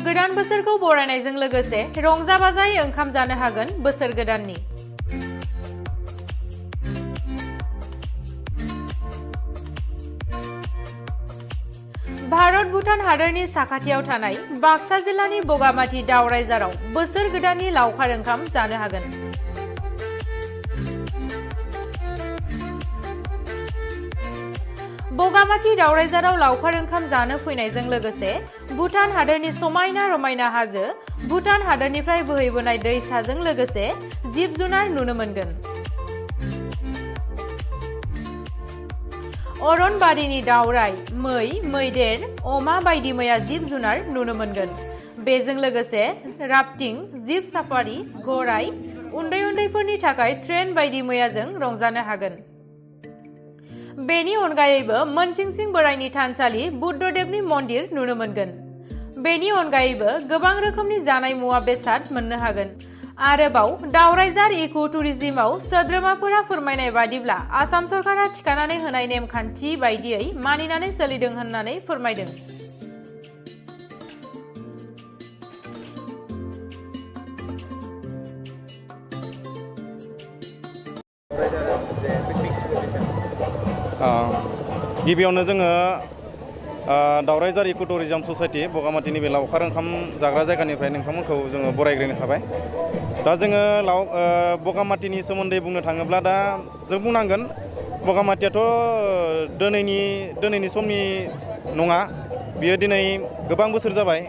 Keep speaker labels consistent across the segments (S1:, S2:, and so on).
S1: गोदान बोसोरखौ बरायनायजों लोगोसे रंजा बाजायै ओंखाम जानो हागोन बोसोर गोदाननि। भारत भुटान हादोरनि साखाथियाव थानाय बाक्सा जिल्लानि बगामाथि दावराइजाराव बोसोर गोदाननि लावखार ओंखाम जानो हागोन। बगामाथि दावराइजाराव लावखार ओंखाम जानो फैनायजों लोगोसे भुटान हादोरनि समायना रमायना हाजो, भुटान हादोरनिफ्राय बोहैबोनाय दैसाजों लोगोसे जिब जुनार नुनो मोनगोन। अरनबारिनि दावराइ, मै, मैदेर, अमा बायदि मैया जिब जुनार नुनो मोनगोन। बेजों लोगोसे राफ्टिं, जिप साफारि, गराइ, उन्दै उन्दैफोरनि थाखाय ट्रेन बायदि मैयाजों रंजानो हागोन। बेनि अनगायैबो मोनसिंसिं बोराइनि थानसालि, बुद्धदेबनि मन्दिर नुनो मोनगोन। बेनि अनगायैबो गोबां रोखोमनि जानाय मुवा बेसाद मोननो हागोन। आरोबाव दावराइजार इको टुरिज्मआव सोद्रोमाफोरा फोरमायनाय बादिब्ला आसाम सरकारा थिखानानै होनाय नेमखान्थि बायदियै मानिनानै सोलिदों होननानै फोरमायदों।
S2: गिबियावनो जोङो दावराइजार इको टुरिज्म ससाइटि बगामाथिनि बे लावखार ओंखाम जाग्रा जायगानिफ्राय नोंथांमोनखौ जोङो बरायग्रोनो थाबाय। दा जोङो बगामाथिनि सोमोन्दै बुंनो थाङोब्ला दा जों बुंनांगोन बगामाथियाथ' दिनैनि समनि नङा, बियो दिनै गोबां बोसोर जाबाय।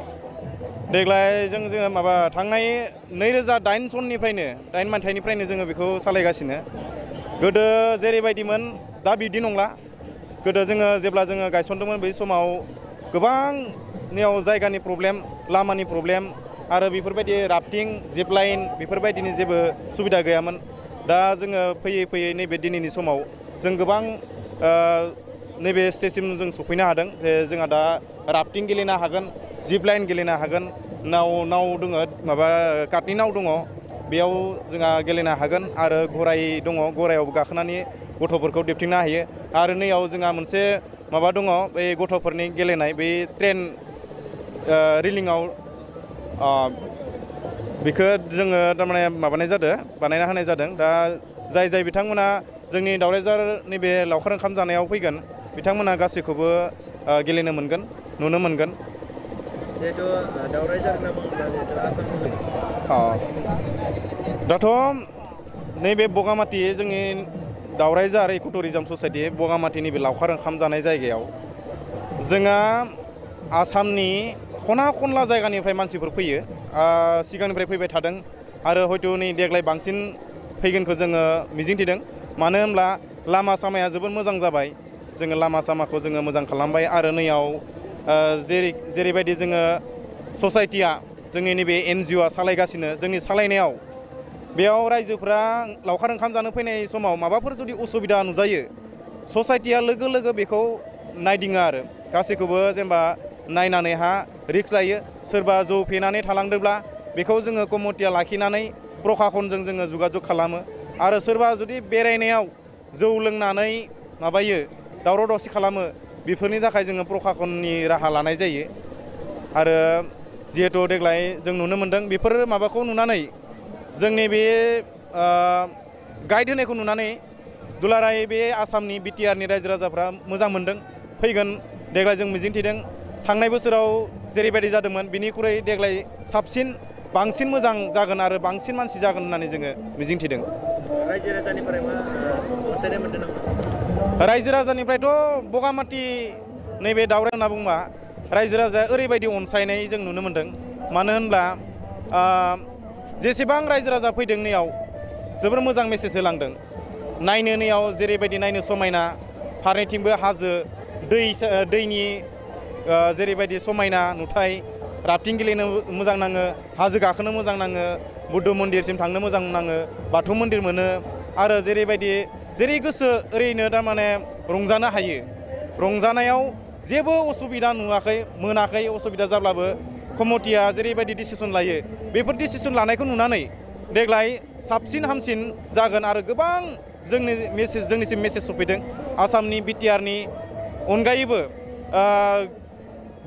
S2: देग्लाय जोङो थांनाय 2008 सननिफ्रायनो 8 मायथाइनिफ्रायनो जोङो बेखौ सालायगासिनो। गोदो जेरैबायदिमोन दा बिदि नंला। गोदो जोङो जेब्ला जोङो गायसनदोंमोन बै समाव गोबांनियाव जायगानि प्रब्लेम, लामानि प्रब्लेम आरो बेफोरबायदि राफ्टिं, जिप लाइन बेफोरबायदिनि जेबो सुबिदा गैयामोन। दा जोङो फैयै फैयै नैबे दिनैनि समाव जों गोबां नैबे स्टेजसिम जों सफैनो हादों जे जोंहा दा राफ्टिं गेलेनो हागोन, जिप लाइन गेलेनो हागोन, नाव दङ, काटनि नाव दङ, बेयाव जोंहा गेलेनो हागोन आरो गराइ दङ, गरायाव गाखोनानै गथ'फोरखौ दिबथिंनो हायो। आरो नैयाव जोंहा मोनसे दङ, बै गथ'फोरनि गेलेनाय बै ट्रेन रिलिंआव बेखौ जोङो थारमाने बानायना होनाय जादों। दा जाय बिथांमोना जोंनि दावराइजार नैबे लावखार ओंखाम जानायाव फैगोन बिथांमोना गासैखौबो गेलेनो मोनगोन, नुनो मोनगोन।
S3: जिहेतु दावराइजार होनना बुङोब्ला जिहेतु आसाम
S2: दाथ' नैबे बगामाथि जोंनि दावराइजार इको टुरिज्म ससाइटि बगामाथिनि बे लावखार ओंखाम जानाय जायगायाव जोंहा आसामनि खना खनला जायगानिफ्राय मानसिफोर फैयो, सिगांनिफ्राय फैबाय थादों आरो हयथ' नै देग्लाय बांसिन फैगोनखौ जोङो मिजिंथिदों। मानो होनब्ला लामा सामाया जोबोद मोजां जाबाय। जोङो लामा सामाखौ जोङो मोजां खालामबाय आरो नैयाव जेरैबायदि जोङो ससाइटिया जोंनि नैबे NGOआ सालायगासिनो, जोंनि सालायनायाव बेयाव रायजोफ्रा लावखार ओंखाम जानो फैनाय समाव माबाफोर जुदि उसुबिदा नुजायो ससाइटिया लोगो लोगो बेखौ नायदिङो आरो गासैखौबो जेनेबा नायनानैहा रिक्स लायो। सोरबा जौ फेनानै थालांदोंब्ला बेखौ जोङो कमिटिया लाखिनानै प्रखाखनजों जोङो जगाजग खालामो। आरो सोरबा जुदि बेरायनायाव जौ लोंनानै दावराव दावसि खालामो, बेफोरनि थाखाय जोङो प्रखाखननि राहा लानाय जायो। आरो जिहेथु देग्लाय जों नुनो मोनदों बेफोर माबाखौ नुनानै जोंनि बे गाइड होनायखौ नुनानै दुलाराय बे आसामनि BTRनि रायजो राजाफ्रा मोजां मोनदों, फैगोन। देग्लाय जों मिजिंथिदों थांनाय बोसोराव जेरैबायदि जादोंमोन बिनिख्रुइ देग्लाय साबसिन बांसिन मोजां जागोन आरो बांसिन मानसि जागोन होननानै जोङो मिजिंथिदों।
S3: रायजो राजानिफ्राय मा अनसायनाय मोनदों नामा?
S2: रायजो राजानिफ्रायथ' बगामाथि नैबे दावराइ होनना बुंबा रायजो राजाया ओरैबायदि अनसायनाय जों नुनो मोनदों। मानो होनब्ला जेसेबां रायजो राजा फैदों नैयाव जोबोर मोजां मेसेज होलांदों। नायनो नैयाव जेरैबायदि नायनो समायना, फारनैथिंबो हाजो, दैनि जेरैबायदि समायना नुथाय, राफ्टिं गेलेनो मोजां नाङो, हाजो गाखोनो मोजां नाङो, बुद्ध मन्दिरसिम थांनो मोजां नाङो, बाथौ मन्दिर मोनो आरो जेरै गोसो ओरैनो थारमाने रंजानो हायो। रंजानायाव जेबो असुबिदा मोनाखै। असुबिदा जाब्लाबो कमिटिया जेरैबायदि डिसिसन लायो बेफोर डिसिसन लानायखौ नुनानै देग्लाय साबसिन हामसिन जागोन आरो गोबां जोंनिसिम मेसेज सफैदों। आसामनि BTRनि अनगायैबो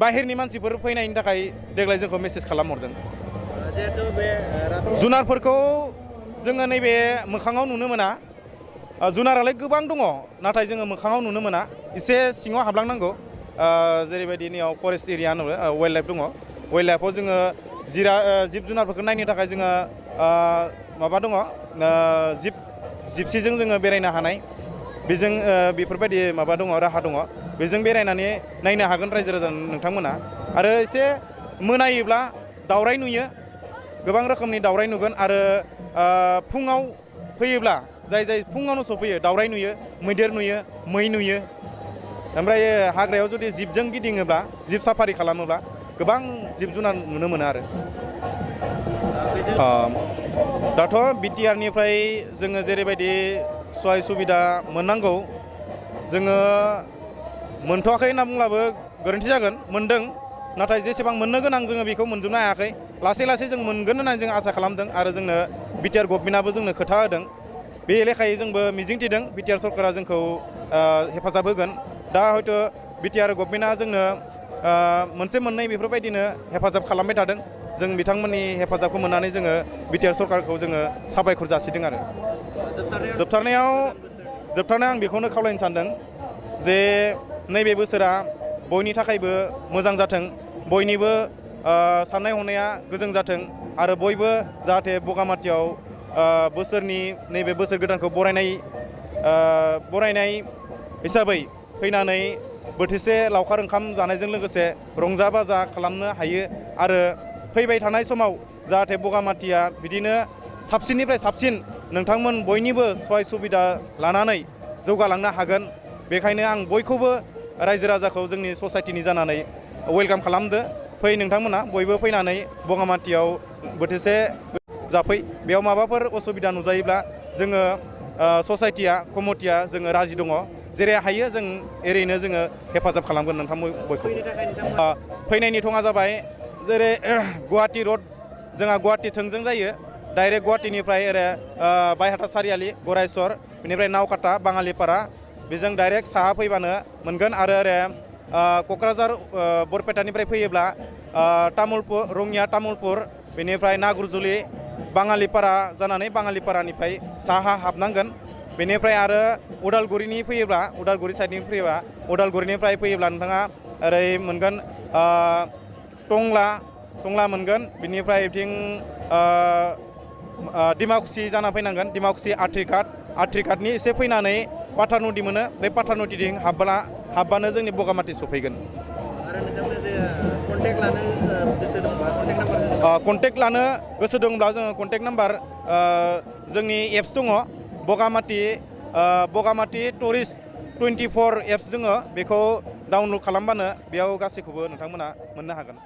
S2: बाहेरनि मानसिफोर फैनायनि थाखाय देग्लाय जोंखौ मेसेज खालामहरदों।
S3: जिहेतु बे
S2: जुनारफोरखौ जोङो नैबे मोखाङाव नुनो मोना। जुनारालाय गोबां दङ नाथाय जोङो मोखाङाव नुनो मोना एसे सिङाव हाबलांनांगौ। जेरैबायदि नैयाव फरेस्ट एरिया होनो वाइल्ड लाइफ दङ। वाइल्ड लाइफआव जोङो जिब जुनारफोरखौ नायनो थाखाय जोङो माबा दङ जिपसिजों जोङो बेरायनो हानाय बेजों बेफोरबायदि माबा दङ राहा दङ। बेजों बेरायनानै नायनो हागोन रायजो राजा नोंथांमोना। आरो एसे मोनायोब्ला दावराय नुयो, गोबां रोखोमनि दावराय नुगोन। आरो फुङाव फैयोब्ला जाय फुङावनो सफैयो दावराय नुयो, मैदेर नुयो, मै नुयो। ओमफ्राय हाग्रायाव जुदि जिबजों गिदिङोब्ला जिब साफारि खालामोब्ला गोबां जिब जुनार नुनो मोनो आरो। दाथ' बिटिआरनिफ्राय जोङो जेरैबायदि सहाय सुबिदा मोननांगौ जोङो मोनथ'वाखै होनना बुंब्लाबो गोरोन्थि जागोन। मोनदों नाथाय जेसेबां मोननो गोनां जोङो बेखौ मोनजोबनो हायाखै। लासै लासै जों मोनगोन होननानै जों आसा खालामदों आरो जोंनो बिटिआर गभर्नमेन्टआबो जोंनो खोथा होदों। बे लेखायै जोंबो मिजिंथिदों बिटिआर सरकारा जोंखौ हेफाजाब होगोन। दा हयथ' बिटिआर गभर्नमेन्टआ जोंनो मोनसे मोननै बेफोरबायदिनो हेफाजाब खालामबाय थादों। जों बिथांमोननि हेफाजाबखौ मोननानै जोङो बिटिआर सरकारखौ जोङो साबायखर जासिदों आरो। जोबथारनायाव आं बेखौनो खावलायनो सानदों जे नैबे बोसोरा बयनि थाखायबो मोजां जाथों, बयनिबो साननाय हनाया गोजों जाथों आरो बयबो जाहाथे बगामाथियाव बोसोरनि नैबे बोसोर गोदानखौ बरायनाय हिसाबै फैनानै बोथिसे लावखार ओंखाम जानायजों लोगोसे रंजा बाजा खालामनो हायो आरो फैबाय थानाय समाव जाहाथे बगामाथिया बिदिनो साबसिननिफ्राय साबसिन नोंथांमोन बयनिबो सहाय सुबिदा लानानै जौगालांनो हागोन। बेखायनो आं बयखौबो रायजो राजाखौ जोंनि ससाइटिनि जानानै वेलकाम खालामदो। फै नोंथांमोना बयबो फैनानै बगामाथियाव बोथिसे जाफै। बेयाव माबाफोर असुबिदा नुजायोब्ला जोङो ससाइटिया कमिटिया जोङो राजि दङ। जेरै हायो जों ओरैनो जोङो हेफाजाब खालामगोन नोंथां बयखौबो। फैनायनि थङा जाबाय जेरै गुवाहाटि रड, जोंहा गुवाहाटि थोंजों जायो। डाइरेक्ट गुवाहाटिनिफ्राय ओरै बायहाथा सारियालि, गरायसर, बेनिफ्राय नावकाटा, बाङालिपारा बेजों डाइरेक्ट साहा फैबानो मोनगोन। आरो ओरै क'क्राझार बरपेटानिफ्राय फैयोब्ला तामुलपुर, रङिया तामुलपुर, बेनिफ्राय नागुरजुलि, बाङालिपारा जानानै बाङालिपारानिफ्राय साहा हाबनांगोन। बेनिफ्राय आरो उदालगुरिनि फैयोब्ला उदालगुरि साइडनि फैयोब्ला उदालगुरिनिफ्राय फैयोब्ला नोंथाङा ओरै मोनगोन टंला मोनगोन। बिनिफ्राय बिथिं डिमाकुसि जाना फैनांगोन। डिमाकुसि आट्रिघाटनि एसे फैनानै पाथारनदि मोनो। बे पाथारनदिथिं हाबबानो जोंनि बगामाथि सफैगोन। कन्टेक्ट लानो गोसो दंब्ला जोङो कन्टेक्ट नाम्बार जोंनि एप्स दङ बगामाथि टुरिस्ट 24 एप्स जोङो बेखौ डाउनलड खालामबानो बेयाव गासैखौबो नोंथांमोना मोननो हागोन।